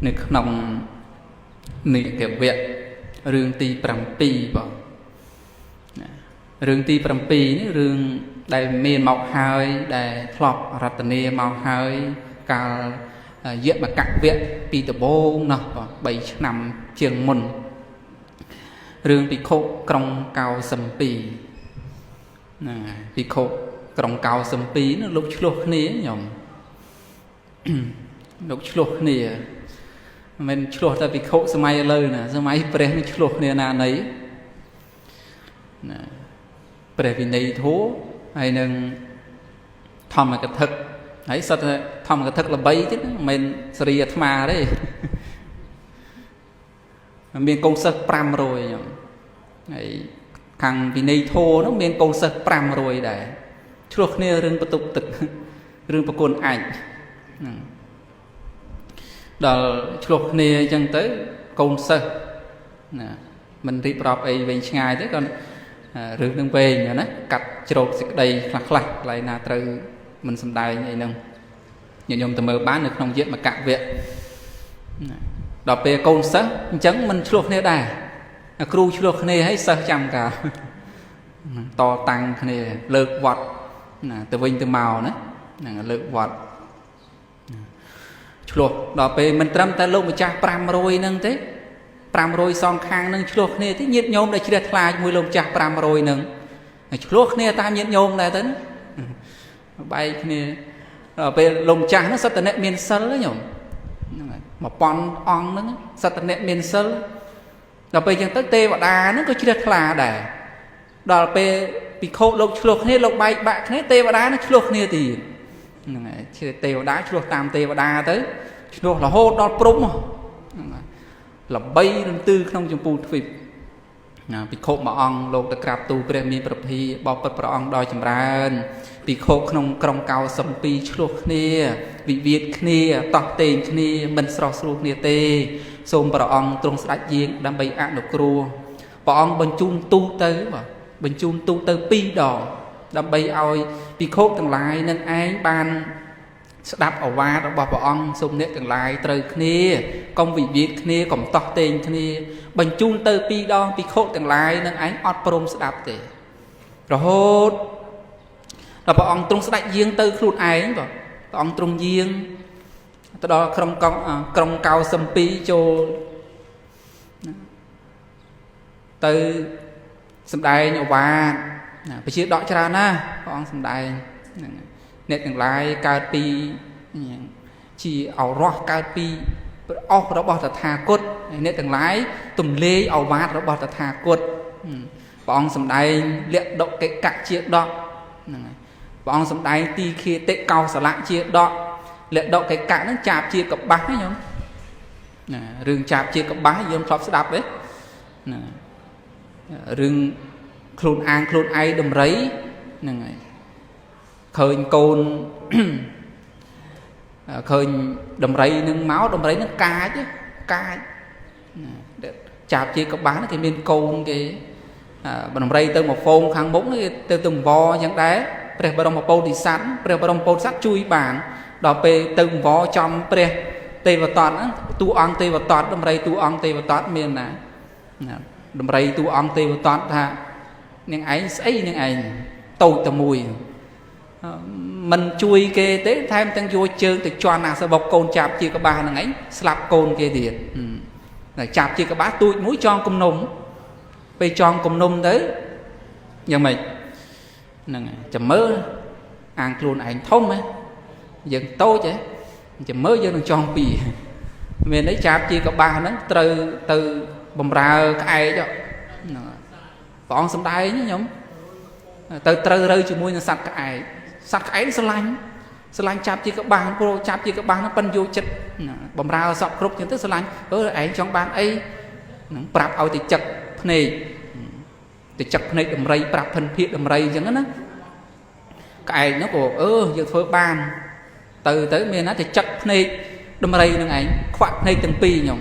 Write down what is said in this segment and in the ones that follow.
នៅក្នុងនិកវៈរឿងទី7បងណារឿងទី7នេះរឿងដែលមានមកហើយដែលធ្លាប់រតនាមកហើយកាលយមកវៈពីដំបូងណោះបង3ឆ្នាំជាងមុនរឿងភិក្ខុក្រុងកោសិម្ពីហ្នឹងហើយភិក្ខុក្រុងកោសិម្ពីនោះលោកឆ្លោះគ្នាញោមលោកឆ្លោះគ្នាមិនឆ្លោះតែភិក្ខុសម័យឥឡូវណាសម័យព្រះនេះឆ្លោះគ្នាណាណីណាព្រះវិន័យធម៌ហើយនឹងធម្មកថាហើយសិតតែធម្មកថាល្បីទៀតមិនមែនសេរីអាត្មាទេមានកូនសិស្ស500ខ្ញុំហើយខាងវិន័យធម៌នោះមានកូនសិស្ស500ដែរឆ្លោះគ្នារឿងបន្ទប់ទឹករឿងប្រគុណអាចហ្នឹងដល់ឆ្លោះគ្នាអញ្ចឹងទៅកូនសិស្សណាមិនរៀបរាប់អីវែងឆ្ងាយទេក៏រឿងនឹងវែងណាកាត់ជ្រោតសេចក្តីខ្លះខ្លះកន្លែងណាត្រូវមិនសំដែងអីហ្នឹងញាតិញោមទៅមើលបាននៅក្នុងយមកវៈណាដល់ពេលកូនសិស្សអញ្ចឹងមិនឆ្លោះគ្នាដែរគ្រូឆ្លោះគ្នាហើយសិស្សចាំកាលតតាំងគ្នាលើកវត្តណាទៅវិញទៅមកណាហ្នឹងលើកវត្តឆ្លោះដល់ពេលមិនត្រឹមតែលោកម្ចាស់500ហ្នឹងទេ500សងខាងនឹងឆ្លោះគ្នាទេញាតិញោមដែលជ្រះថ្លាជាមួយលោកម្ចាស់500ហ្នឹងឆ្លោះគ្នាតាមញាតិញោមដែរទៅបែកគ្នាដល់ពេលលោកម្ចាស់ហ្នឹងសត្វតអ្នកមានសិលញោមហ្នឹងហើយ1000អង្គហ្នឹងសត្វតអ្នកមានសិលដល់ពេលអញ្ចឹងទៅទេវតាហ្នឹងក៏ជ្រះថ្លាដែរដល់ពេលភិក្ខុលោកឆ្លោះគ្នាលោកបែកបាក់គ្នាទេវតាហ្នឹងឆ្លោះគ្នាទៀតហ្នឹងហើយទេវតាឆ្លោះតាមទេវតាទៅឆ្លោះរហូតដល់ព្រំហ្នឹងហើយល្បីរន្ទឺក្នុងចម្ពូទ្វីបណាភិក្ខុមួយអង្គលោកទៅក្រាបទូលព្រះមានព្រះភិបបិទ្ធព្រះអង្គដោយចម្រើនភិក្ខុក្នុងក្រុងកោសិម្ពីឆ្លោះគ្នាវិវាទគ្នាតោះតេងគ្នាមិនស្រស់ស្រួលគ្នាទេសូមព្រះអង្គទ្រង់ស្ដេចយាងដើម្បីអនុគ្រោះព្រះអង្គបញ្ជូនទូតទៅបាទបញ្ជូនទូតទៅ2ដងដើម្បីឲ្យភិក្ខុទាំងឡាយនឹងឯងបានស្ដាប់ឱវាទរបស់ព្រះអង្គសូមអ្នកទាំងឡាយត្រូវគ្នាកុំវិវាទគ្នាកុំតោះតេងគ្នាបញ្ជូនទៅ2ដងភិក្ខុទាំងឡាយនឹងឯងអត់ព្រមស្ដាប់ទេរហូតដល់ព្រះអង្គទ្រង់ស្ដេចយាងទៅខ្លួនឯងបាទព្រះអង្គទ្រង់យាងទៅដល់ក្រុងក្រុងកោសិម្ពីចូលទៅសម្ដែងឱវាទណាពជាដកច្រើនណាស់ព្រះអង្គសម្ដែងហ្នឹងអ្នកទាំងឡាយកើតពីជាអរោះកើតពីអស់របស់តថាគតអ្នកទាំងឡាយទំលាយឱវាទរបស់តថាគតព្រះអង្គសម្ដែងលក្ខដកិកៈជាដកហ្នឹងហើយព្រះអង្គសម្ដែងទីឃាតិកោសលៈជាដកលក្ខដកិកៈហ្នឹងចាប់ជាកបាសណាញោមណារឿងចាប់ជាកបាសយើងធ្លាប់ស្ដាប់ទេណារឿងខ្លួនអាងខ្លួនឯងដំរីហ្នឹងហើយឃើញកូនឃើញដំរីនឹងមកដំរីនឹងកាចកាចចាប់ជាកបាសគេមានកូនគេដំរីទៅមកហ្វូងខាងមុខគេទៅទៅវអញ្ចឹងដែរព្រះបរមពោធិសត្វព្រះបរមពោធិសត្វជួយបានដល់ពេលទៅវចំព្រះទេវតតហ្នឹងតួអង្គទេវតតដំរីតួអង្គទេវតតមានណាដំរីតួអង្គទេវតតថានាងឯងស្អីនាងឯងតូចតែមួយមិនជួយគេទេថែមទាំងយកជើងទៅជន់អាសបុកកូនចាប់ជាកបាសហ្នឹងឯងស្លាប់កូនគេទៀតតែចាប់ជាកបាសទូចមួយចងគំនុំពេលចងគំនុំទៅយ៉ាងម៉េចហ្នឹងចាំមើលអាងខ្លួនឯងធំហ៎យើងតូចហ៎ចាំមើលយើងនឹងចងពីរមានន័យចាប់ជាកបាសហ្នឹងត្រូវទៅបំរើក្អែកហ្នឹងព្រះអង្គសំដែងញោមទៅត្រូវរើជាមួយនឹងសត្វក្អែកសត្វក្អែកស្រឡាញ់ស្រឡាញ់ចាប់ជាកបាសព្រោះចាប់ជាកបាសហ្នឹងប៉ិនយកចិត្តបំរើសពគ្រប់ចឹងទៅស្រឡាញ់អឺឯងចង់បានអីហ្នឹងប្រាប់ឲ្យទៅចឹកភ្នែកទៅចឹកភ្នែកដំរីប្រាប់ភិនភាកដំរីអញ្ចឹងណាក្អែកនោះក៏អឺយើងធ្វើបានទៅទៅមានណាទៅចឹកភ្នែកដំរីនឹងឯងខ្វាក់ភ្នែកទាំងពីរញោម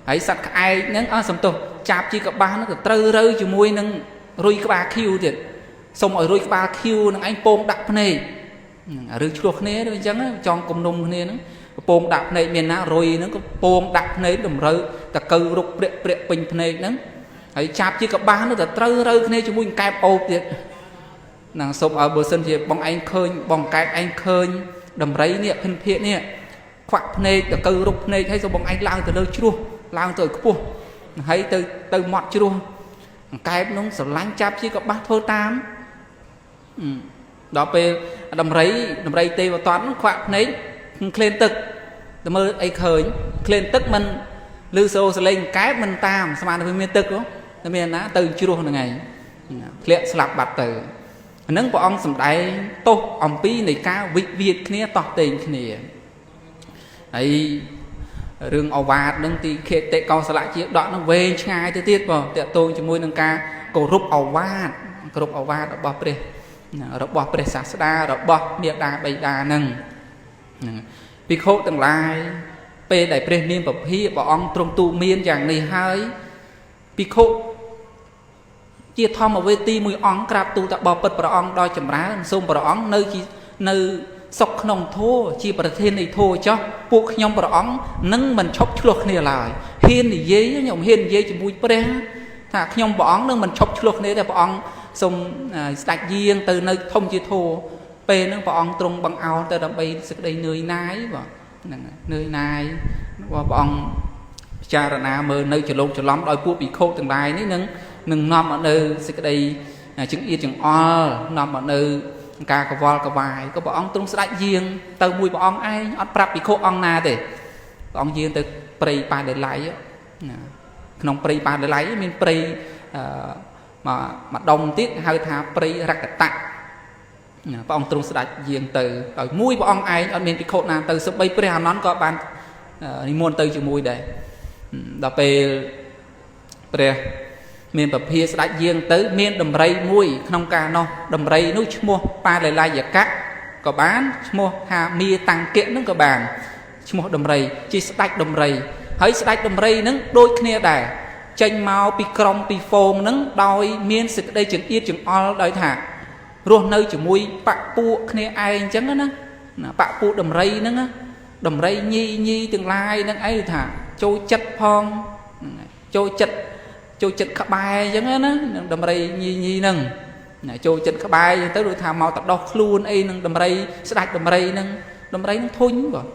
ហើយសត្វក្អែកហ្នឹងអស់សំទោសចាប់ជាកបាសហ្នឹងក៏ត្រូវរើជាមួយនឹងរុយក្បាលខៀវទៀតសុំឲ្យរុយក្បាលខៀវនឹងឯងពងដាក់ភ្នែករឿងឆ្លោះគ្នាដូចអញ្ចឹងចង់គំនុំគ្នាហ្នឹង កំពងដាក់ភ្នែកមានណារុយហ្នឹងកំពងដាក់ភ្នែកតម្រូវតកៅរុកព្រាក់ព្រាក់ពេញភ្នែកហ្នឹងហើយចាប់ជាកបាសនោះតែត្រូវរើគ្នាជាមួយកែបអូបទៀតហ្នឹងសូមឲ្យបើសិនជាបងឯងឃើញបងកែបឯងឃើញដំរីនេះភិនភាកនេះខ្វាក់ភ្នែកតកៅរុកភ្នែកហើយសូមបងឯងឡើងទៅលើជ្រោះឡើងទៅឲ្យខ្ពស់ហើយទៅមាត់ជ្រោះអង្កែបនោះស្រឡាញ់ចាប់ជាកបាសធ្វើតាមដល់ពេលដំរីទេវតន្តនោះខ្វាក់ភ្នែកក្លែនទឹកទៅមើលអីឃើញក្លែនទឹកមិនឮសូរសលេងកែបមិនតាមស្មានវាមានទឹកតែមានណាទៅជ្រោះហ្នឹងឯងធ្លាក់ស្លាប់បាត់ទៅហ្នឹងព្រះអង្គសម្ដែងទោសអំពីនៃការវិវាទគ្នាតោះតេងគ្នាហើយរឿងអវាទនឹងទីខេតិកោសលៈជាដកនឹងវែងឆ្ងាយទៅទៀតបងតកតងជាមួយនឹងការគោរពអវាទគោរពអវាទរបស់ព្រះរបស់ព្រះសាស្តារបស់មេដាបៃតានឹងភិក្ខុទាំងឡាយពេលដែលព្រះមានពភាព្រះអង្គទ្រង់ទូមានយ៉ាងនេះហើយភិក្ខុជាធម្មវេទីមួយអង្គក្រាបទូលតបពិតព្រះអង្គដោយចម្រើនសូមព្រះអង្គនៅសុខក្នុងធម៌ជាប្រធាននៃធម៌ចោះពួកខ្ញុំព្រះអង្គនឹងមិនឈប់ឆ្លោះគ្នាឡើយហ៊ាននិយាយខ្ញុំហ៊ាននិយាយជាមួយព្រះថាខ្ញុំព្រះអង្គនឹងមិនឈប់ឆ្លោះគ្នាទេព្រះអង្គសូមស្ដេចយាងទៅនៅធំជាធម៌ពេលហ្នឹងព្រះអង្គទ្រង់បង្អោនទៅដើម្បីសេចក្តីនឿយណាយបាទហ្នឹងនឿយណាយព្រះអង្គពិចារណាមើលនៅច្រឡូកច្រឡំដោយពួកភិក្ខុទាំងឡាយនេះនឹងនាំមកនៅសេចក្តីចង្អៀតចង្អល់នាំមកនៅការកវល់កវាយក៏ព្រះអង្គទ្រង់ស្ដេចយាងទៅមួយព្រះអង្គឯងអត់ប្រាប់ភិក្ខុអង្គណាទេព្រះអង្គយាងទៅព្រៃប៉ាដេឡៃណាក្នុងព្រៃប៉ាដេឡៃមានព្រៃមួយដុំទៀតហៅថាព្រៃរកតៈព្រះអង្គទ្រង់ស្ដេចយាងទៅដោយមួយព្រះអង្គឯងអត់មានភិក្ខុណាទៅសូម្បីព្រះអានន្ទក៏បាននិមន្តទៅជាមួយដែរដល់ពេលព្រះមានពភាស្ដេចយាងទៅមានដំរីមួយក្នុងការនោះដំរីនោះឈ្មោះបាលិលាយកៈក៏បានឈ្មោះថាមាតាំងគៈនឹងក៏បានឈ្មោះដំរីជាស្ដេចដំរីហើយស្ដេចដំរីនឹងដូចគ្នាដែរចេញមកពីក្រុមពីហ្វូងនឹងដោយមានសេចក្តីចង្អៀតចង្អល់ដោយថារស់នៅជាមួយបពពួកគ្នាឯងអញ្ចឹងណាបពពួកដំរីហ្នឹងដំរីញីញីទាំងឡាយហ្នឹងឯងថាចូលចិត្តផងចូលចិត្តក្បែរអញ្ចឹងណានឹងដំរីញីញីហ្នឹងចូលចិត្តក្បែរអញ្ចឹងទៅដូចថាមកតដោះខ្លួនអីនឹងដំរីស្ដាច់ដំរីហ្នឹងដំរីហ្នឹងធុញបង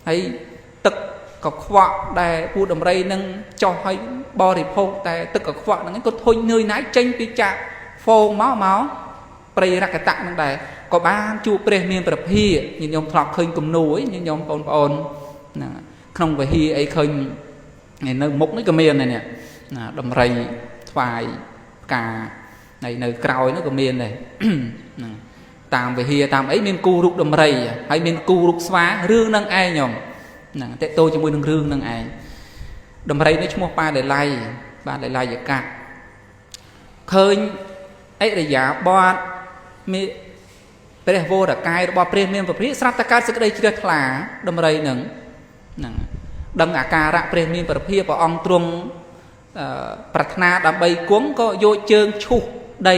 ហើយទឹកកខ្វក់ដែលពួកដំរីហ្នឹងចោះឲ្យបរិភោគតែទឹកកខ្វក់ហ្នឹងក៏ធុញនឿយណាយចេញពីចាក់ហ្វូងមកព្រៃរកតៈហ្នឹងដែរក៏បានជួបព្រះមានប្រភាញាតិញោមធ្លាប់ឃើញគំនូអីញាតិញោមបងប្អូនណាក្នុងវិហារអីឃើញនៅមុខនេះក៏មានដែរនេះណាដំរីថ្វាយផ្កានៅក្រោយនោះក៏មានដែរហ្នឹងតាមវិហារតាមអីមានគូរូបដំរីហើយមានគូរូបស្វារឿងហ្នឹងឯងញោមហ្នឹងតេតូជាមួយនឹងរឿងហ្នឹងឯងដំរីនេះឈ្មោះប៉ាដេឡៃបាទដេឡៃយកៈឃើញអរិយាបថមានព្រះវរកាយរបស់ព្រះមានពព្រាស្រាប់តែកើតសេចក្តីជ្រះថ្លាដំរីហ្នឹងហ្នឹងដឹងអាការៈព្រះមានប្រភាព្រះអង្គទ្រង់ប្រាថ្នាដើម្បីគង់ក៏យកជើងឈូសដី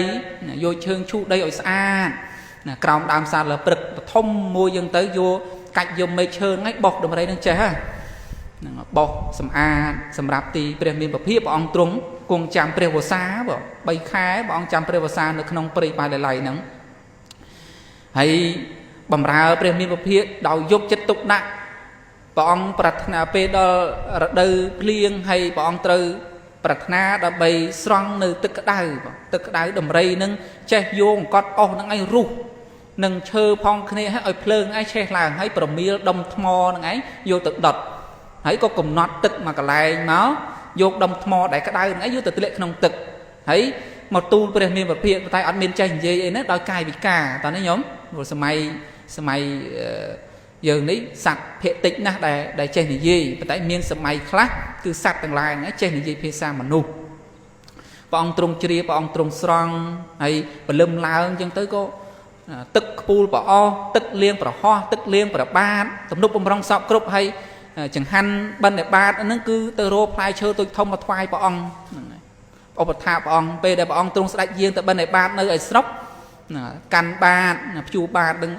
យកជើងឈូសដីឲ្យស្អាតណាក្រោមដើមសាលព្រឹកធំមួយយើងទៅយកកាច់យកមែកឈើហ្នឹងបោះដំរីហ្នឹងចេះហ្នឹងបោះសម្អាតសម្រាប់ទីព្រះមានពភាព្រះអង្គទ្រង់គង់ចាំព្រះវស្សាបង3ខែព្រះអង្គចាំព្រះវស្សានៅក្នុងព្រៃបាលីឡៃហ្នឹងហើយបំរើព្រះមានពភាដោយយកចិត្តទុកដាក់ព្រះអង្គប្រាថ្នាពេលដល់រដូវភ្លៀងហើយព្រះអង្គត្រូវប្រាថ្នាដើម្បីស្រង់នៅទឹកក្តៅទឹកក្តៅដំរីនឹងចេះយកអង្គត់អស់នឹងឯងរុះនឹងឈើផងគ្នាឲ្យភ្លើងឯងឆេះឡើងហើយប្រមៀលដុំថ្មនឹងឯងយកទៅដុតហើយក៏កំណត់ទឹកមកកន្លែងមកយកដុំថ្មដែលក្តៅនឹងឯងយកទៅធ្លាក់ក្នុងទឹកហើយមកទូលព្រះមានពភាតែអត់មានចេះនិយាយអីណាដោយកាយវិការតោះនេះញោមសម័យយើងនេះសត្វភាគតិចណាស់ដែលចេះនិយាយប៉ុន្តែមានសម័យខ្លះគឺសត្វទាំងឡាយហ្នឹងចេះនិយាយភាសាមនុស្សព្រះអង្គទ្រង់ជ្រាបព្រះអង្គទ្រង់ស្រង់ហើយព្រលឹមឡើងអញ្ចឹងទៅក៏ទឹកខ្ពូលប្រអស់ទឹកលាងប្រហោះទឹកលាងប្របាទទំនប់បំរុងសពគ្រប់ហើយចង្ហាន់បិណ្ឌបាតហ្នឹងគឺទៅរកផ្លែឈើតូចធំមកថ្វាយព្រះអង្គហ្នឹងឧបថាព្រះអង្គពេលដែលព្រះអង្គទ្រង់ស្ដេចយាងទៅបិណ្ឌបាតនៅឯស្រុកកាន់បាតព្យួរបាតនឹង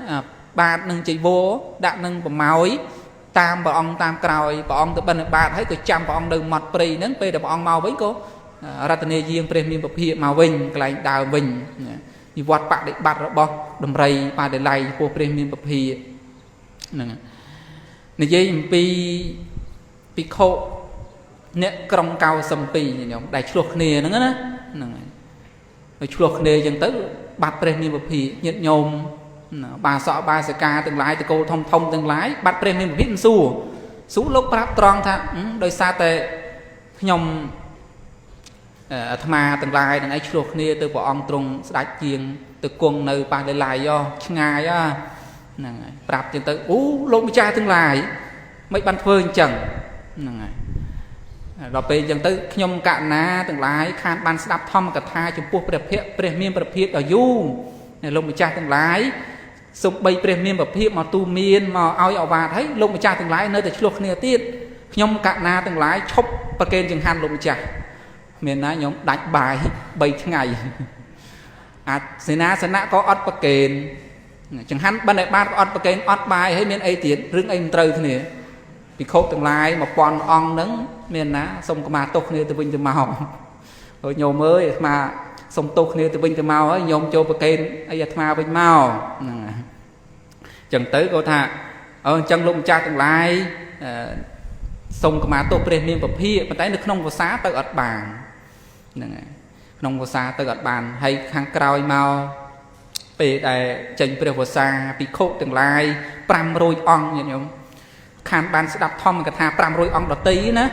បាតនឹងចីវរដាក់នឹងប្រម៉ោយ តាមព្រះអង្គតាមក្រោយព្រះអង្គទៅបិណ្ឌបាតហើយក៏ចាំព្រះអង្គនៅមាត់ព្រៃហ្នឹងពេលដែលព្រះអង្គមកវិញក៏រតនាយាងព្រះមានពភាកមកវិញកន្លែងដើមវិញនិវត្តបដិបត្តិរបស់ដំរីបាលីឡៃពោះព្រះមានពភាកហ្នឹងនិយាយអំពីភិក្ខុអ្នកក្រុងកៅសំពីញោមដែលឆ្លោះគ្នាហ្នឹងណាហ្នឹងហើយឆ្លោះគ្នាអញ្ចឹងទៅបាត់ព្រះមានពភាកញាតិញោមបាសកបាសិកាទាំងឡាយតកូលធំធំទាំងឡាយបាត់ព្រះមានពភាកមិនសួរសួរលោកប្រាប់ត្រង់ថាដោយសារតែខ្ញុំអាត្មាទាំងឡាយនឹងឯងឆ្លោះគ្នាទៅព្រះអង្គទ្រង់ស្ដេចជាងទៅគង់នៅប៉ះលៃឆ្ងាយហ្នឹងហើយប្រាប់ចឹងទៅអូលោកម្ចាស់ទាំងឡាយមិនបានធ្វើអញ្ចឹងហ្នឹងហើយដល់ពេលអញ្ចឹងទៅខ្ញុំកណាទាំងឡាយខានបានស្ដាប់ធម្មកថាចំពោះព្រះភ័ក្ត្រព្រះមានព្រះភិក្ខដ៏យូរលោកម្ចាស់ទាំងឡាយសំបីព្រះមានព្រះភិក្ខមកទូមានមកឲ្យអវាទហើយលោកម្ចាស់ទាំងឡាយនៅតែឆ្លោះគ្នាទៀតខ្ញុំកណាទាំងឡាយឈប់ប្រគេនចង្ហាន់លោកម្ចាស់មានណាញោមដាច់បាយ3ថ្ងៃអាចសេនាសនៈក៏អត់ប្រគេនចង្ហាន់បិណ្ឌបាតក៏អត់ប្រគេនអត់បាយហើយមានអីទៀតរឿងអីមិនត្រូវគ្នាភិក្ខុទាំងឡាយ1000អង្គហ្នឹងមានណាសុំកម្មាទោសគ្នាទៅវិញទៅមកហើយញោមអើយអាត្មាសុំទោសគ្នាទៅវិញទៅមកហើយញោមចូលប្រគេនអីអាត្មាវិញមកហ្នឹងហើយចឹងទៅក៏ថាអញ្ចឹងលោកម្ចាស់ទាំងឡាយសុំកម្មាទោសព្រះមានពភាកប៉ុន្តែនៅក្នុងវស្សាទៅអត់បានហ្នឹងហើយក្នុងវស្សាទៅអត់បានហើយខាងក្រោយមកពេលដែលចេញព្រះវស្សាភិក្ខុទាំងឡាយ500អង្គញាតិញោមខានបានស្ដាប់ធម្មកថា500អង្គដតីណា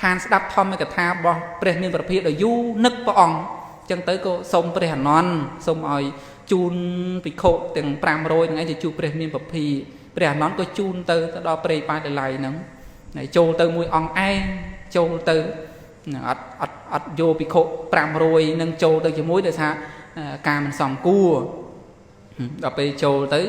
ខានស្ដាប់ធម្មកថារបស់ព្រះមានព្រះភិក្ខដ៏យូរនឹកព្រះអង្គអញ្ចឹងទៅក៏សូមព្រះអានន្ទសូមឲ្យជូនភិក្ខុទាំង500ហ្នឹងឯងទៅជួបព្រះមានព្រះភិក្ខព្រះអានន្ទក៏ជូនទៅដល់ព្រៃប៉ាដលៃហ្នឹងហើយចូលទៅមួយអង្គឯងចូលទៅអត់អត់អត់យកភិក្ខុ500នឹងចូលទៅជាមួយដោយថាការមិនសមគួរដល់ពេលចូលទៅ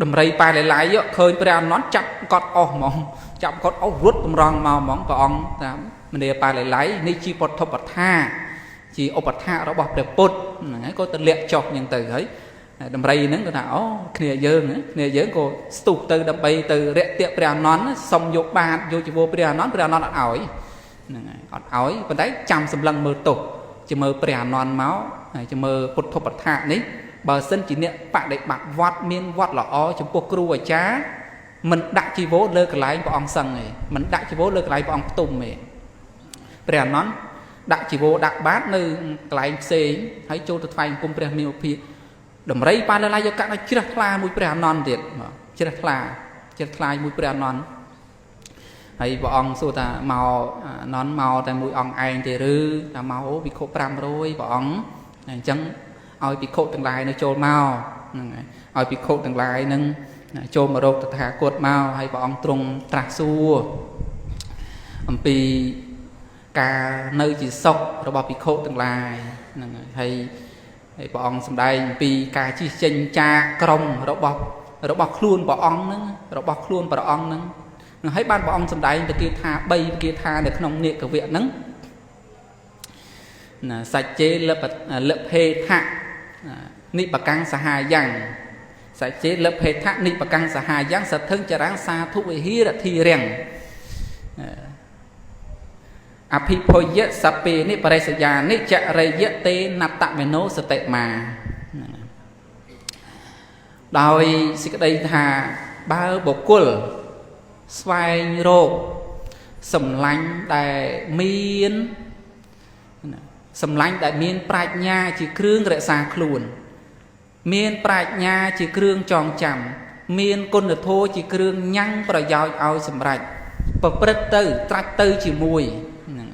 ដំរីប៉ែលៃឃើញព្រះអានន្ទចាប់កត់អស់ហ្មងចាប់កត់អស់រត់តម្រង់មកហ្មងព្រះអង្គថាមនាប៉ែលៃនេះជាពុទ្ធបថាជាឧបថារបស់ព្រះពុទ្ធហ្នឹងហើយក៏ទៅលាក់ចុះអញ្ចឹងទៅហើយដំរីហ្នឹងក៏ថាអូគ្នាយើងក៏ស្ទុះទៅដើម្បីទៅរាក់ទាក់ព្រះអានន្ទសុំយកបាតយកជីវរព្រះអានន្ទព្រះអានន្ទអត់ឲ្យហ្នឹងហើយអត់ឲ្យប៉ុន្តែចាំសម្លឹងមើលទោសជាមើលព្រះអានន្ទមកហើយជាមើលពុទ្ធបថានេះបើសិនជាអ្នកបដិបត្តិវត្តមានវត្តល្អចំពោះគ្រូអាចារ្យមិនដាក់ជីវរលើកន្លែងព្រះអង្គសឹងទេមិនដាក់ជីវរលើកន្លែងព្រះអង្គផ្ទុំទេព្រះអានន្ទដាក់ជីវរដាក់បាតនៅកន្លែងផ្សេងហើយចូលទៅថ្វាយបង្គំព្រះមានភិក្ខដំរីបាលឡាយកៈដល់ជ្រះថ្លាមួយព្រះអានន្ទទៀតជ្រះថ្លាជ្រះថ្លាមួយព្រះអានន្ទហើយព្រះអង្គសួរថាមកអានន្ទមកតែមួយអង្គឯងទេឬថាមកភិក្ខុ500ព្រះអង្គអញ្ចឹងឲ្យភិក្ខុទាំងឡាយនៅចូលមកហ្នឹងហើយឲ្យភិក្ខុទាំងឡាយនឹងចូលមករកតថាគតមកហើយព្រះអង្គទ្រង់ត្រាស់សួរអំពីការនៅជាសុខរបស់ភិក្ខុទាំងឡាយហ្នឹងហើយហើយព្រះអង្គសម្ដែងអំពីការជិះចេញចាកក្រុមរបស់ខ្លួនព្រះអង្គហ្នឹងរបស់ខ្លួនព្រះអង្គហ្នឹងហើយបានព្រះអង្គសម្ដែងពគាថា3ពគាថានៅក្នុងនិកវៈហ្នឹងណាសច្ចេលលភេថៈនិបកាំងសហាយ៉ាងសច្ចេលភេថៈនិបកាំងសហាយ៉ាងសថឹងចរាំងសាធុវិហិរធិរាំងអភិភយៈសពេនិបរិសយានិចរិយៈទេនតមេនោសតិមាដោយសេចក្តីថាបើបុគ្គលស្វែងរកសម្លាញ់ដែលមានសម្លាញ់ដែលមានប្រាជ្ញាជាគ្រឿងរក្សាខ្លួនមានប្រាជ្ញាជាគ្រឿងចងចាំមានគុណធម៌ជាគ្រឿងញ៉ាំងប្រយោជន៍ឲ្យសម្រេចប្រព្រឹត្តទៅត្រាច់ទៅជាមួយហ្នឹង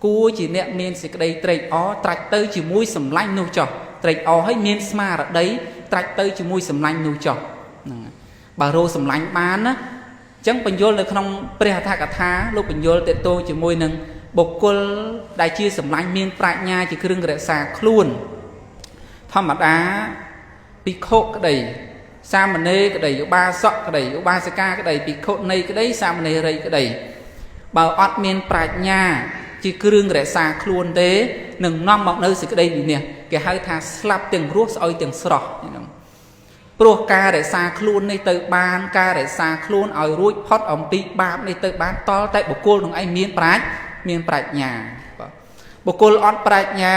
គួរជាអ្នកមានសេចក្តីត្រេកអរត្រាច់ទៅជាមួយសម្លាញ់នោះចោះត្រេកអរឲ្យមានស្មារតីត្រាច់ទៅជាមួយសម្លាញ់នោះចោះហ្នឹងបើរោសម្លាញ់បានណាអញ្ចឹងបញ្យលនៅក្នុងព្រះអត្ថកថាលោកបញ្យលតេតោជាមួយនឹងបុគ្គលដែលជាសម្លាញ់មានប្រាជ្ញាជាគ្រឿងរក្សាខ្លួនធម្មតាភិក្ខុក្តីសាមណេរក្តីឧបាសកក្តីឧបាសិកាក្តីភិក្ខុនីក្តីសាមណេរីក្តីបើអត់មានប្រាជ្ញាជាគ្រឿងរក្សាខ្លួនទេនឹងនាំមកនៅសេចក្តីវិនាសគេហៅថាស្លាប់ទាំងរស់ស្អុយទាំងស្រស់ហ្នឹង ព្រោះការរក្សាខ្លួននេះទៅបានការរក្សាខ្លួនឲ្យរួចផុតអំពីបាបនេះទៅបានតល់តែបុគ្គលនឹងឯងមានប្រាជ្ញមានប្រាជ្ញាបាទបុគ្គលអត់ប្រាជ្ញា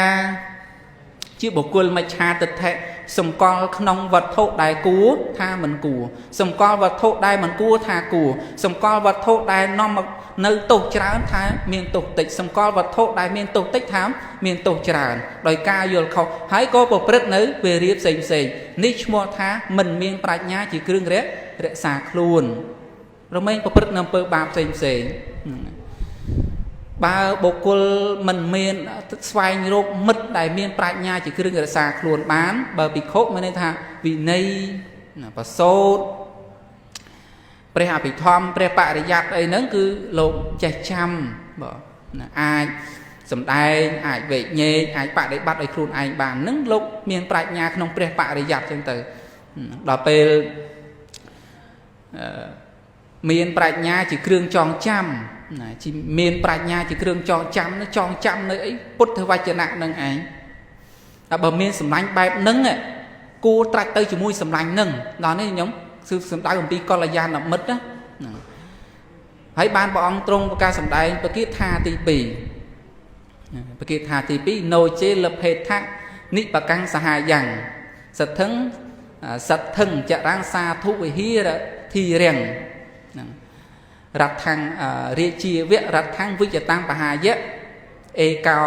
ជាបុគ្គលមិច្ឆាទិដ្ឋិសម្គាល់ក្នុងវត្ថុដែលគួរថាមិនគួរសម្គាល់វត្ថុដែលមិនគួរថាគួរសម្គាល់វត្ថុដែលនាំមកនៅទោសច្រើនថាមានទោសតិចសម្គាល់វត្ថុដែលមានទោសតិចថាមានទោសច្រើនដោយការយល់ខុសហើយក៏ប្រព្រឹត្តនៅវេរាផ្សេងផ្សេងនេះឈ្មោះថាមិនមានប្រាជ្ញាជាគ្រឿងរក្សាខ្លួនរមែងប្រព្រឹត្តនៅអំពើបាបផ្សេងផ្សេងបើបុគ្គលមិនមានស្វែងរកមិត្តដែលមានប្រាជ្ញាជាគ្រឿងរក្សាខ្លួនបានបើភិក្ខុមានន័យថាវិន័យប្រសូតព្រះអភិធម្មព្រះបរិយ័តអីហ្នឹងគឺលោកចេះចាំបាទអាចសំដែងអាចវែកញែកអាចបដិបត្តិឲ្យខ្លួនឯងបានហ្នឹងលោកមានប្រាជ្ញាក្នុងព្រះបរិយ័តចឹងទៅដល់ពេលមានប្រាជ្ញាជាគ្រឿងចងចាំណាជាមានប្រាជ្ញាជាគ្រឿងចងចាំនឹងចងចាំនៅអីពុទ្ធវចនៈនឹងឯងតែបើមានសម្លាញ់បែបហ្នឹងគួរត្រាច់ទៅជាមួយសម្លាញ់ហ្នឹងដល់នេះខ្ញុំគឺសំដៅអំពីកល្យាណមិត្តណាហើយបានព្រះអង្គទ្រង់ប្រកាសសម្ដែងពគាថាទី2ពគាថាទី2ណូជេលភេថៈនិបកាំងសហាយ៉ាងសទ្ធឹងសទ្ធឹងចរាំងសាធុវិហារធិរាំងហ្នឹងរដ្ឋាំងរាជាវៈរដ្ឋាំងវិជ្ជតាំងបហាយៈអេកោ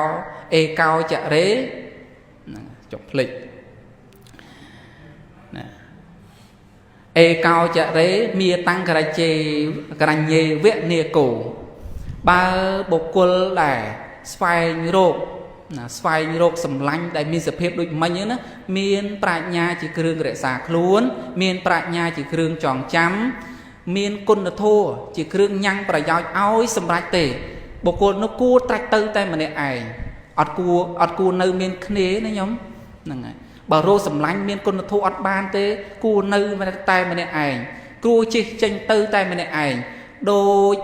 អេកោចរេហ្នឹងចុះភ្លេចណាអេកោចរេមាតាំងក្រជេក្រញ្ញេវៈនេកោបើបុគ្គលដែលស្វែងរកណាស្វែងរកសម្លាញ់ដែលមានសភាពដូចមិញហ្នឹងណាមានប្រាជ្ញាជាគ្រឿងរក្សាខ្លួនមានប្រាជ្ញាជាគ្រឿងចងចាំមានគុណធម៌ជាគ្រឿងញ៉ាំងប្រយោជន៍ឲ្យសម្រេចទេបុគ្គលនោះគួរត្រាច់ទៅតែម្នាក់ឯងអត់គួរនៅមានគ្នាណាញោមហ្នឹងហើយបើរកសម្លាញ់មានគុណធម៌អត់បានទេគួរនៅតែម្នាក់ឯងគួរជិះចេញទៅតែម្នាក់ឯងដូច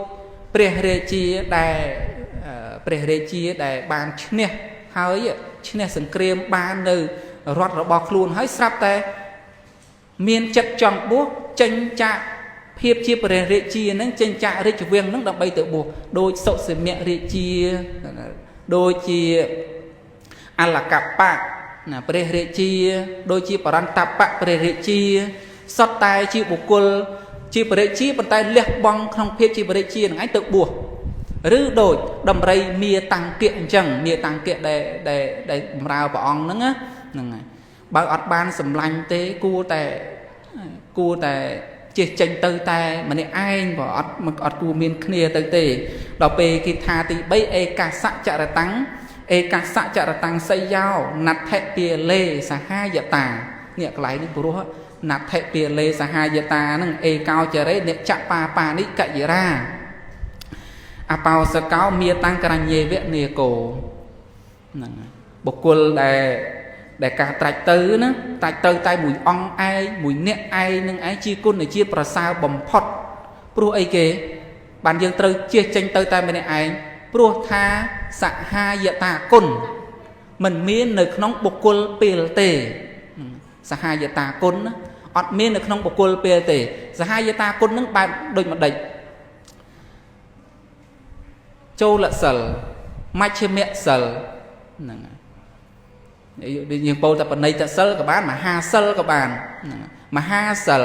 ព្រះរាជាដែលព្រះរាជាដែលបានឈ្នះហើយឈ្នះសង្គ្រាមបាននៅរដ្ឋរបស់ខ្លួនហើយស្រាប់តែមានចិត្តចង់បួសចេញចាកភាពជាព្រះរាជាហ្នឹងចេញចាករាជវាំងហ្នឹងដើម្បីទៅបួសដូចសុសិមៈរាជាដូចជាអលកបៈណាព្រះរាជាដូចជាបរន្តបៈព្រះរាជាសុទ្ធតែជាបុគ្គលជាព្រះរាជាប៉ុន្តែលះបង់ក្នុងភាពជាព្រះរាជាហ្នឹងឯងទៅបួសឬដូចដំរីមាតាំងគៈអញ្ចឹងមាតាំងគៈដែលដែលដែលបម្រើព្រះអង្គហ្នឹងណាហ្នឹងហើយបើអត់បានសម្លាញ់ទេគួរតែជិះចេញទៅតែម្នាក់ឯងបើអត់គួរមានគ្នាទៅទេដល់ពេលគេថាទី3ឯកាសចរតាំងឯកាសចរតាំងសីយោណដ្ឋិពាលេសហាយតានេះកន្លែងនេះព្រោះណដ្ឋិពាលេសហាយតាហ្នឹងឯកោចរេនិចបាបានិកយរាអបោសកោមាតាំងក្រញ្ញេវៈនេកោហ្នឹងបុគ្គលដែលការត្រាច់ទៅណាត្រាច់ទៅតែមួយអង្គឯងមួយអ្នកឯងនឹងឯងជាគុណជាតិប្រសើរបំផុតព្រោះអីគេបានយើងត្រូវជៀសចេញទៅតែម្នាក់ឯងព្រោះថាសហាយតាគុណមិនមាននៅក្នុងបុគ្គលពេលទេសហាយតាគុណអត់មាននៅក្នុងបុគ្គលពេលទេសហាយតាគុណនឹងបែបដូចម្ដេចចូលសិលមជ្ឈិមសិលហ្នឹងយើងពោលតែបណិតសិលក៏បានមហាសិលក៏បានមហាសិល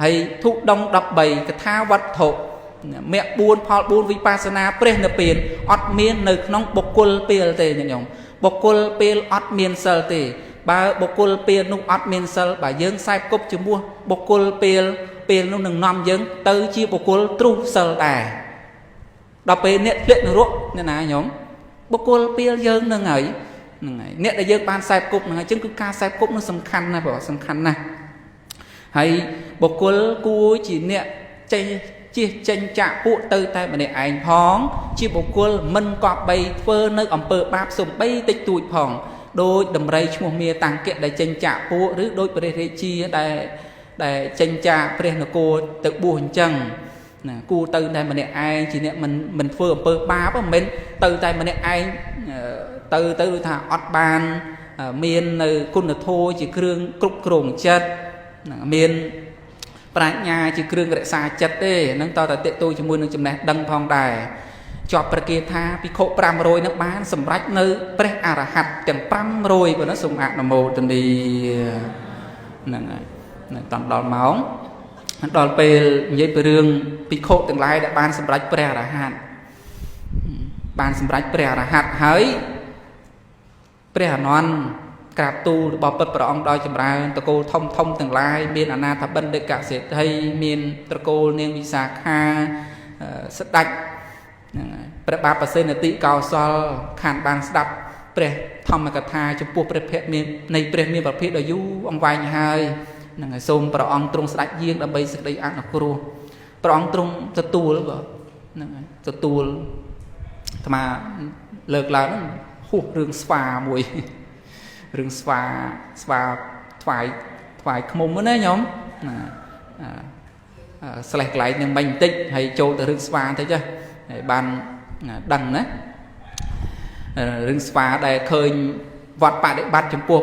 ហើយធុដង13កថាវត្ថុមគ្គ4ផល4វិបស្សនាព្រះនិព្វានអត់មាននៅក្នុងបុគ្គលពេលទេញាតិញោមបុគ្គលពេលអត់មានសិលទេបើបុគ្គលពេលនោះអត់មានសិលបើយើងខ្សែគប់ជាមួយបុគ្គលពេលនោះនឹងនាំយើងទៅជាបុគ្គលទ្រុះសិលដែរដល់ពេលអ្នកធ្លាក់នរកអ្នកណាញោមបុគ្គលពេលយើងនឹងហើយហ្នឹងហើយអ្នកដែលយើងបានខ្សែគប់ហ្នឹងហើយអញ្ចឹងគឺការខ្សែគប់នោះសំខាន់ណាស់បងសំខាន់ណាស់ហើយបុគ្គលគួរជាអ្នកចេះជៀសចេញចាកពួកទៅតែម្នាក់ឯងផងជាបុគ្គលមិនគប្បីធ្វើនៅអំពើបាបសំបីតិចតួចផងដោយដំរីឈ្មោះមាតាំងគៈដែលចេញចាកពួកឬដោយព្រះរាជាដែលចេញចាកព្រះនគរទៅបួសអញ្ចឹងណាគួរទៅតែម្នាក់ឯងជាអ្នកមិនធ្វើអំពើបាបមិនមែនទៅតែម្នាក់ឯងទៅដូចថាអត់បានមាននៅគុណធម៌ជាគ្រឿងគ្រប់គ្រងចិត្ត ហ្នឹងមានប្រាជ្ញាជាគ្រឿងរក្សាចិត្តទេហ្នឹងតើតើតេតួជាមួយនឹងចំណេះដឹងផងដែរជាប់ប្រគាថាភិក្ខុ500នឹងបានសម្រេចនៅព្រះអរហន្តទាំង500ប៉ុណ្ណោះសូមអនុមោទនាហ្នឹងហើយតដល់ម៉ោងដល់ពេលនិយាយពីរឿងភិក្ខុទាំងឡាយដែលបានសម្រេចព្រះអរហន្តបានសម្រេចព្រះអរហន្តហើយព្រះអានន្ទក្រាបទូលរបស់ពិតព្រះអង្គដោយចម្រើនត្រកូលធំធំទាំងឡាយមានអនាថបណ្ឌិកសេដ្ឋីមានត្រកូលនាងវិសាខាស្ដេចហ្នឹងហើយព្រះបាទប្រសិទ្ធិកោសលខានបានស្ដាប់ព្រះធម្មកថាចំពោះព្រះភ័ក្ត្រមាននៃព្រះមានប្រភេទដ៏យូរអង្វែងហើយហ្នឹងហើយសូមព្រះអង្គទ្រង់ស្ដេចយាងដើម្បីសេចក្តីអនុគ្រោះព្រះអង្គទ្រង់ទទួលបាទហ្នឹងហើយទទួលអាត្មាលើកឡើងហ្នឹងហួសរឿងស្វាមួយរឿងស្វាស្វាថ្វាយថ្វាយខ្មុំណាញោមណាស្លេះកន្លែងនឹងមិញបន្តិចហើយចូលទៅរឿងស្វាបន្តិចហើយបានដឹងណារឿងស្វាដែលឃើញវត្តបដិបត្តិចំពោះ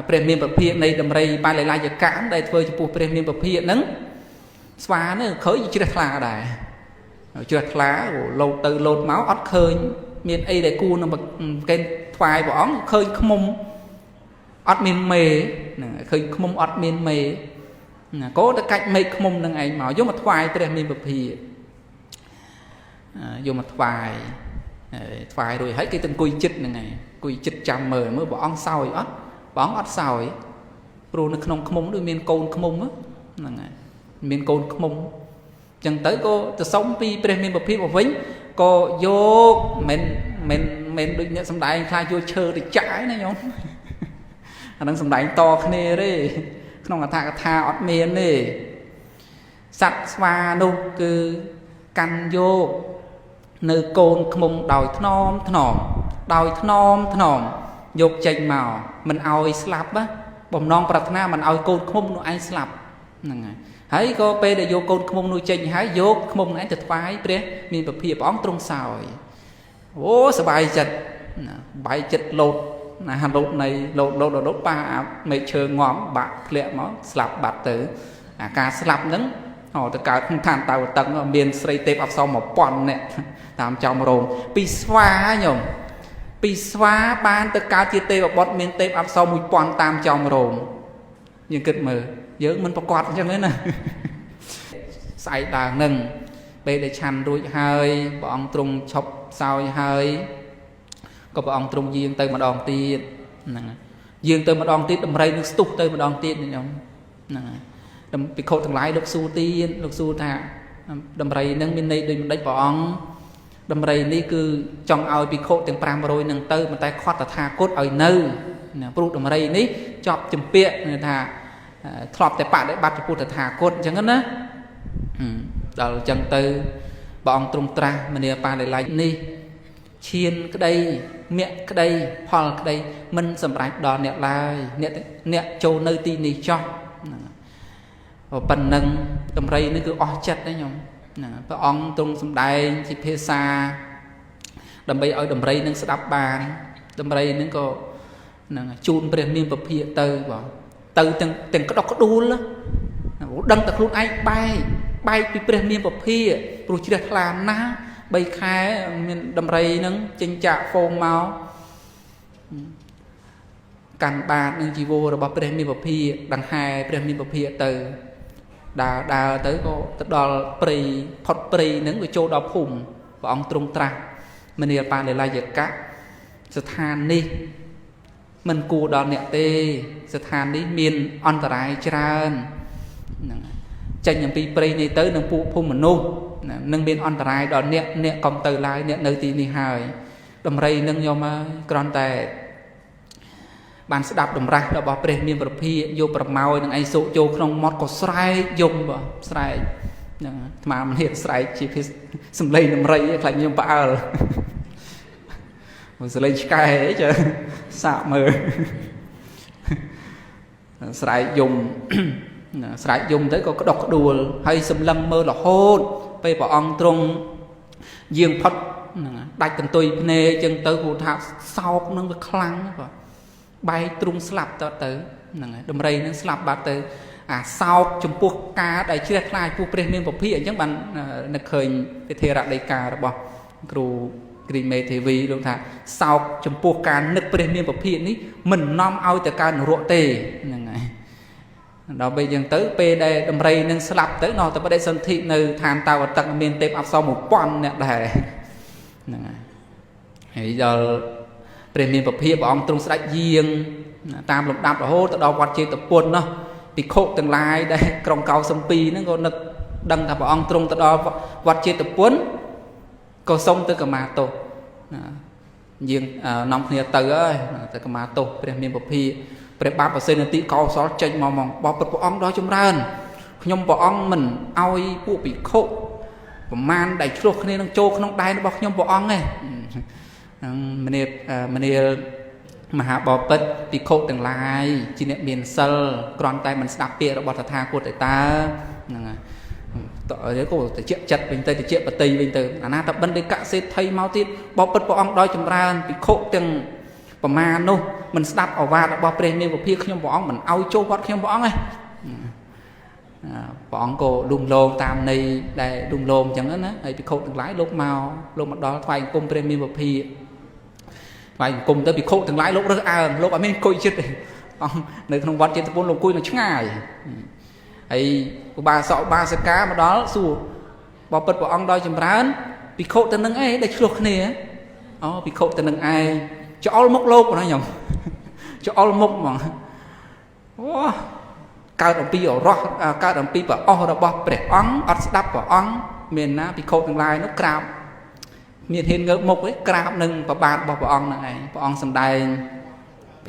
ព្រះមានពភានៃដំរីបាលិលាយកៈដែលធ្វើចំពោះព្រះមានពភាហ្នឹងស្វាហ្នឹងឃើញជ្រះថ្លាដែរជ្រះថ្លាលោតទៅលោតមកអត់ឃើញមានអីដែលគួរនឹងគេថ្វាយព្រះអង្គឃើញខ្មុំអត់មានមេហ្នឹងឃើញខ្មុំអត់មានមេណាក៏ទៅកាច់មេឃខ្មុំនឹងឯងមកយកមកថ្វាយព្រះមានពភាយកមកថ្វាយថ្វាយរួចហើយគេទៅអង្គុយចិត្តហ្នឹងឯងអង្គុយចិត្តចាំមើលមើលព្រះអង្គសោយអត់ព្រះអង្គអត់សោយព្រោះនៅក្នុងខ្មុំដូចមានកូនខ្មុំហ្នឹងហើយមានកូនខ្មុំអញ្ចឹងទៅក៏ទៅសុំពីព្រះមានពភាមកវិញក៏យកមិនមិនមិនដូចអ្នកសំដែងខ្លាចយកឈើទៅចាក់ឯណាញោមអានឹងសំដែងតគ្នាទេក្នុងអត្ថកថាអត់មានទេសត្វស្វានោះគឺកាន់យកនៅកូនខ្មុំដោយថ្នមថ្នមដោយថ្នមថ្នមយកចេញមកមិនឲ្យស្លាប់ណាបំណងប្រាថ្នាមិនឲ្យកូនខ្មុំនោះឯងស្លាប់ហ្នឹងហើយហើយក៏ពេលដែលយកកូនខ្មុំនោះចេញហើយយកខ្មុំនោះឯងទៅថ្វាយព្រះមានពភាព្រះអង្គទ្រង់សោយអូសบายចិត្តណាបាយចិត្តលោតណាលោតនៃលោតលោតលោតប៉ះអាមេឃឈើងំបាក់ធ្លាក់មកស្លាប់បាត់ទៅអាការស្លាប់ហ្នឹងអូទៅកើតក្នុងឋានតាវតឹងមានស្រីទេពអប្សរ1000នាក់តាមចំរោមពីស្វាញោមពីស្វាបានទៅកើតជាទេវបុត្រមានទេពអប្សរ1000តាមចំរោមយើងគិតមើលយើងមិនប្រកាសអញ្ចឹងទេណាស្អែកដើមនឹងពេលដែលឆាន់រួចហើយព្រះអង្គទ្រង់ឈប់សោយហើយក៏ព្រះអង្គទ្រង់យាងទៅម្ដងទៀតហ្នឹងយាងទៅម្ដងទៀតដំរីនឹងស្ទុះទៅម្ដងទៀតញោមហ្នឹងហើយភិក្ខុទាំងឡាយលោកសួរទៀតលោកសួរថាដំរីនឹងមានន័យដូចម្ដេចព្រះអង្គដំរីនេះគឺចង់ឲ្យភិក្ខុទាំង500នឹងទៅប៉ុន្តែខត់តថាគតឲ្យនៅណាព្រោះដំរីនេះជាប់ចម្ពាក់ថាធ្លាប់តែបដិបត្តិចំពោះតថាគតអញ្ចឹងណាដល់អញ្ចឹងទៅព្រះអង្គទ្រង់ត្រាស់មនាបាលិលាយនេះឈានក្តីមគ្គក្តីផលក្តីមិនសម្រេចដល់អ្នកឡើយអ្នកចូលនៅទីនេះចោះហ្នឹងប៉ុណ្ណឹងដំរីនេះគឺអស់ចិត្តណាញោមហ្នឹងព្រះអង្គទ្រង់សម្ដែងជាភាសាដើម្បីឲ្យដំរីនឹងស្ដាប់បានដំរីនឹងក៏ហ្នឹងជូនព្រះមានពភាទៅបងទៅទាំងក្តុកក្តួលដឹងតែខ្លួនឯងបែកពីព្រះមានពភាព្រោះជ្រះថ្លាណាស់3ខែមានដំរីនឹងចេញចាក់ហ្វូងមកកាន់បាតនឹងជីវររបស់ព្រះមានពភាដង្ហែព្រះមានពភាទៅដើរទៅក៏ទៅដល់ព្រៃផុតព្រៃនឹងវាចូលដល់ភូមិព្រះអង្គទ្រង់ត្រាស់មនាបាលិលាយកៈស្ថាននេះមិនគួរដល់អ្នកទេស្ថាននេះមានអន្តរាយច្រើនហ្នឹងចេញអំពីព្រៃនេះទៅនឹងពួកភូមិមនុស្សនឹងមានអន្តរាយដល់អ្នកអ្នកកុំទៅឡើយអ្នកនៅទីនេះហើយដំរីនឹងយកមកគ្រាន់តែបានស្ដាប់តម្រាស់របស់ព្រះមានប្រភាយកប្រម៉ោយនឹងឯងសូកចូលក្នុងមាត់ក៏ស្រែកយំបាទស្រែកហ្នឹងអាត្មាមិនហ៊ានស្រែកជាសំឡេងដំរីខ្លាចខ្ញុំផ្អើលសំឡេងឆ្កែចាសាកមើលស្រែកយំស្រែកយំទៅក៏ក្តុកក្តួលហើយសម្លឹងមើលរហូតពេលព្រះអង្គទ្រង់យាងផុតហ្នឹងដាច់កន្ទុយភ្នែកចឹងទៅគូថាសោកនឹងវាខ្លាំងបាទបែកទ្រុងស្លាប់ទៅហ្នឹងហើយដំរីនឹងស្លាប់បាត់ទៅ អាសោកចំពោះការដែលជ្រះថ្លាចំពោះព្រះមានពភាអញ្ចឹងបាននឹកឃើញពិធិរដីការបស់គ្រូគ្រីមេទេវីលោកថាសោកចំពោះការនឹកព្រះមានពភានេះមិននាំឲ្យទៅកើតនរកទេហ្នឹងហើយដល់ពេលយ៉ាងទៅពេលដែលដំរីនឹងស្លាប់ទៅនោះទៅបដិសន្ធិនៅឋានតាវតឹកមានទេពអប្សរ1000នាក់ដែរហ្នឹងហើយហើយដល់ព្រះមានពភាព្រះអង្គទ្រង់ស្ដេចយាងតាមលំដាប់រហូតទៅដល់វត្តចេតពុននោះភិក្ខុទាំងឡាយដែលក្រុងកោសំពីហ្នឹងក៏នឹកដឹងថាព្រះអង្គទ្រង់ទៅដល់វត្តចេតពុនក៏សុំទៅកម្មាទោសណាយាងនាំគ្នាទៅហើយទៅកម្មាទោសព្រះមានពភាព្រះបាទប្រសិទ្ធិកោសលចេញមកហ្មងបបព្រះអង្គដ៏ចម្រើនខ្ញុំព្រះអង្គមិនឲ្យពួកភិក្ខុប្រមាណដែលឆ្លោះគ្នានឹងចូលក្នុងដែនរបស់ខ្ញុំព្រះអង្គទេហ្នឹងមនាមនាលមហាបពិតភិក្ខុទាំងឡាយជាអ្នកមានសិលគ្រាន់តែមិនស្ដាប់ពាក្យរបស់តថាគតឯតើហ្នឹងហើយតើក៏តិចចិត្តវិញទៅតិចបតីវិញទៅអាណាតបណ្ឌិកសេដ្ឋីមកទៀតបពិតព្រះអង្គដោយចម្រើនភិក្ខុទាំងប្រមាណនោះមិនស្ដាប់ឱវាទរបស់ព្រះមានពភាខ្ញុំព្រះអង្គមិនឲ្យចូលវត្តខ្ញុំព្រះអង្គទេព្រះអង្គក៏លុំលោមតាមន័យដែលលុំលោមអញ្ចឹងណាហើយភិក្ខុទាំងឡាយលោកមកលោកមកដល់ថ្វាយអង្គមព្រះមានពភាថ្វាយអង្គមទៅភិក្ខុទាំងឡាយលោករើសអើងលោកអត់មានអង្គុយចិត្តទេអង្គនៅក្នុងវត្តចេតពុនលោកអង្គុយនៅឆ្ងាយហើយឧបាសកឧបាសិកាមកដល់សួរបបិទ្ធព្រះអង្គដោយចម្រើនភិក្ខុទៅនឹងឯងដែលឆ្លោះគ្នាអូភិក្ខុទៅនឹងឯងច្អល់មុខលោកណាខ្ញុំច្អល់មុខហ្មងអូកើតអំពីអរោះកើតអំពីប្រអស់របស់ព្រះអង្គអត់ស្ដាប់ព្រះអង្គមានណាភិក្ខុទាំងឡាយនោះក្រាបមានហ៊ានងើបមុខទេក្រាបនឹងប្របាទរបស់ព្រះអង្គហ្នឹងឯងព្រះអង្គសម្ដែង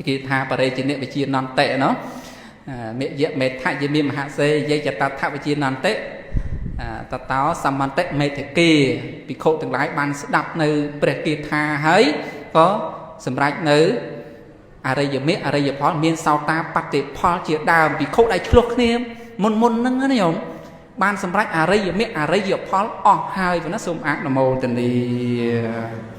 គេថាបរិជានិវិជានន្តិណោះមេយៈមេថយមានមហសេយចតថវិជានន្តិតតោសមន្តិមេថគាភិក្ខុទាំងឡាយបានស្ដាប់នៅព្រះគាថាហើយក៏សម្រេចនៅអរិយមេអរិយផលមានសោតាបតិផលជាដើមភិក្ខុដែលឆ្លោះគ្នាមុនមុនហ្នឹងណាញោមបានសម្រេចអរិយមេអរិយផលអស់ហើយប៉ុណ្ណាសូមអនុមោទនា។